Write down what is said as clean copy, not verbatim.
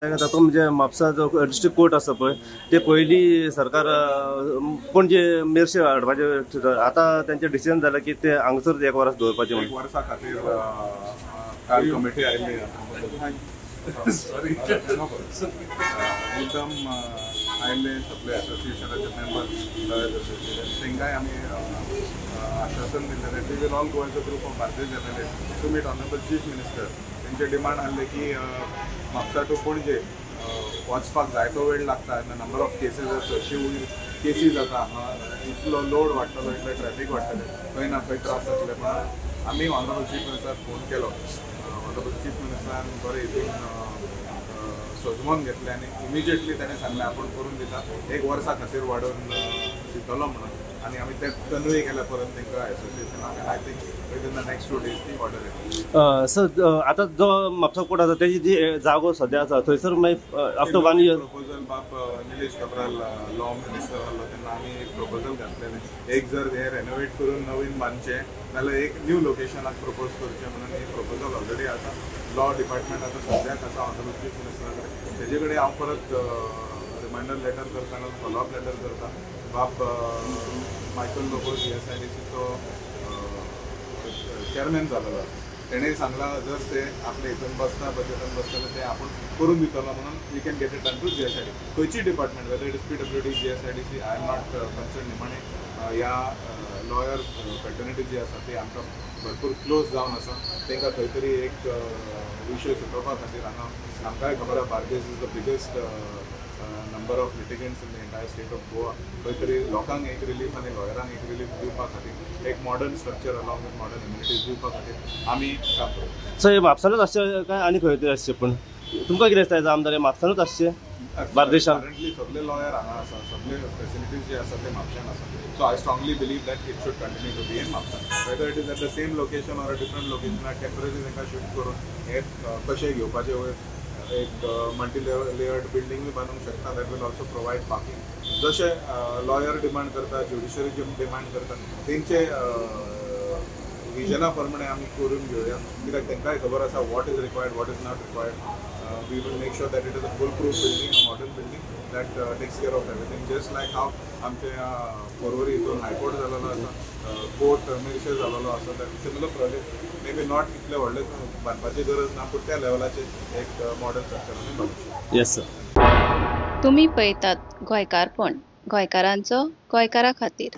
तातूंत म्हणजे म्हापसा जो डिस्ट्रिक्ट कोर्ट आसा पळय ते पयलीं सरकार पणजे मेरशे हाडपाचें, आतां तेंचें डिसिजन जालें की ते हांगासर एक वर्स दवरपाचें म्हणून. वर्सा खातीर काल कमिटी आयिल्ली, एकदम आयिल्ले सगळे एसोसिएशनाचे मेंबर, लॉयर्स एसोसिएशन, तांकांय आमी आश्वासन दिल्लें we will all go as a group of Bardez journalist to meet honourable chief minister. तेंचे डिमांड आहले की म्हापसा टू पणजे वचपाक जायतो वेळ लागता, नंबर ऑफ केसीस आसा, अशी केसी जाता हांगा, इतलो लोड वाडटलो, इतलें ट्रॅफीक वाडटलें, खंय ना खंय त्रास जातले म्हणून आमी ऑनरेबल चीफ मिनिस्टराक फोन केलो. ऑनरेबल चीफ मिनिस्टरान बरें हितून सजमोन घेतलें आनी इमिजिएटली ताणें सांगलें आपूण करून दिता, एक वर्सा खातीर वाडोवन दितलो म्हणून. आनी आमी ते कन्वे केल्या परत तांकां एसोसिएशनाक, आनी I think within the next 2 days ती ऑर्डर येतली. सर, आतां जो म्हापसा कोर्ट आसा तेजी जी जागो सद्या आसा थंयसर मागीर आफ्टर 1 year proposal बाब निलेश काब्राल लॉ मिनिस्टर आहलो तेन्ना आमी एक प्रपोजल घातलेलें, एक जर हें रेनोवेट करून नवीन बांदचें नाल्यार एक न्यू लोकेशनाक प्रपोज करचें म्हणून एक प्रपोजल ऑलरेडी आसा. लॉ डिपार्टमेंट आतां सद्याक आसा ऑनरेबल चीफ मिनिस्टरा कडेन, तेजे कडेन हांव परत रिमायंडर लेटर करता, फॉलोअप लेटर करता. बाब मायकल लोबो GSIDCचो चेअरमॅन जालेलो आसा, तेणें सांगलां जर ते आपले हितून बसता बजेटान बसता जाल्यार ते आपूण करून दितलो म्हणून we can get it done through GSID. खंयची department, whether it is PWD, GSIDC, I am not concern. निमाणें ह्या लॉयर फ्रेटर्निटी जी आसा ती आमकां भरपूर क्लोज जावन आसा, तांकां खंय तरी एक विशय सुटोवपा खातीर हांगा आमकांय खबर आसा Bardez is the biggest number of litigants in the entire state of Goa. खंय तरी लोकांक एक रिलीफ आनी लॉयरांक एक रिलीफ दिवपा खातीर एक modern structure along with modern amenities दिवपा खातीर आमी काम करता. सर, हे म्हापसानूच आसचें काय आनी खंय तरी आसचें? पूण तुमकां कितें दिसता आमदार, हे म्हापसानूच आसचें बार्देशान? करंटली सगळे लॉयर हांगा आसा, सगळे फेसिलिटीज जे आसा ते म्हापशान आसा. So I strongly believe that it should continue to be in Mapusa, whether it is at the same location or a different location. Temporary तांकां शिफ्ट करून हे कशें घेवपाचें, एक मल्टी लेयर्ड बिल्डींगूय बांदूंक शकता, that will also provide parking. जशें lawyer demand करता, judiciary demand करता, तेंचे विजना प्रमाणे आमी करून घेवया, कित्याक तांकांय खबर आसा what is required, what is not required. We will make sure that it is a full proof building, a modern building that takes care of everything. Just like how आमचे पर्वरी हितून हायकोर्ट जालेलो आसा, कोर्ट मिरशे जालेलो आसा, that similar project may be not इतले व्हडले बांदपाची गरज ना, पूण त्या लेवलाचेर एक मॉडर्न स्ट्रक्चर आमी बांदूंक शकता. Yes sir. तुमी पळयतात गोंयकारपण, गोंयकारांचो गोंयकारा खातीर.